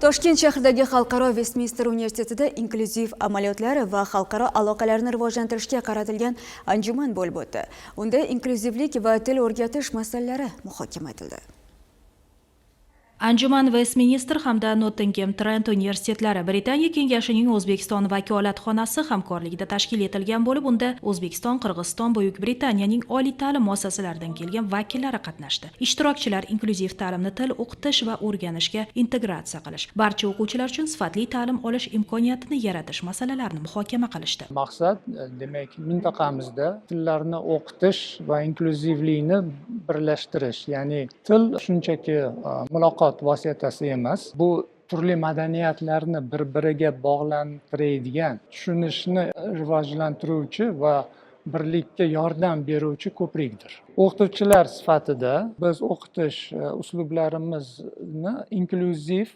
Toshkent shahridagi Xalqaro Vestminster universitetida inklyuziv amaliyotlar va xalqaro aloqalarni rivojlantirishga qaratilgan anjuman bo'lib o'tdi. Unda inklyuzivlik va til o'rgatish masalalari muhokama etildi. Anjuman Vestminster hamda Nottingham Trent universitetlari Britaniya kengashining O'zbekiston vakolatxonasi hamkorligida tashkil etilgan bo'lib, unda O'zbekiston, Qirg'iziston, Buyuk Britaniyaning oliy ta'lim muassasalaridan kelgan vakillari qatnashdi. Ishtirokchilar inklyuziv ta'limni til o'qitish va o'rganishga integratsiya qilish, barcha o'quvchilar uchun sifatli ta'lim olish imkoniyatini yaratish masalalarini muhokama qilishdi. Maqsad, demak, mintaqamizda tillarni o'qitish va inklyuzivlikni birlashtirish, ya'ni til shunchaki muloqot vositasi emas, bu turli madaniyatlarni bir biriga bog'lantiradigan, tushunishni rivojlantiruvchi va birlikka yordam beruvchi ko'prikdir. O'qituvchilar sifatida biz o'qitish uslublarimizni inklyuziv,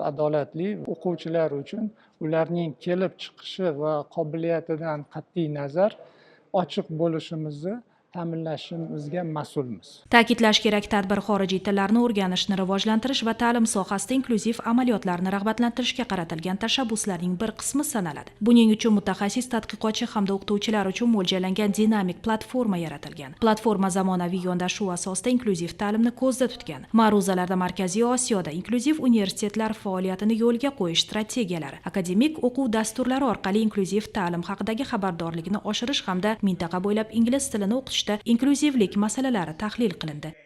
adolatli, o'quvchilar uchun ularning kelib chiqishi va qobiliyatidan qat'iy nazar ochiq bo'lishimizni ta'minlashimizga mas'ulmiz. Ta'kidlash kerak, tadbir xorijiy tillarni o'rganishni rivojlantirish va ta'lim sohasida inklyuziv amaliyotlarni rag'batlantirishga qaratilgan tashabbuslarning bir qismi sanaladi. Buning uchun mutaxassis, tadqiqotchi hamda o'qituvchilar uchun mo'ljallangan dinamik platforma yaratilgan. Platforma zamonaviy yondashuv asosida inklyuziv ta'limni ko'zda tutgan. Ma'ruzalarda Markaziy Osiyoda inklyuziv universitetlar faoliyatini yo'lga qo'yish strategiyalari, akademik o'quv dasturlari orqali inklyuziv ta'lim haqidagi xabardorlikni oshirish hamda mintaqa bo'ylab ingliz tilini o'qitishda inklyuzivlik masalalari tahlil qilindi.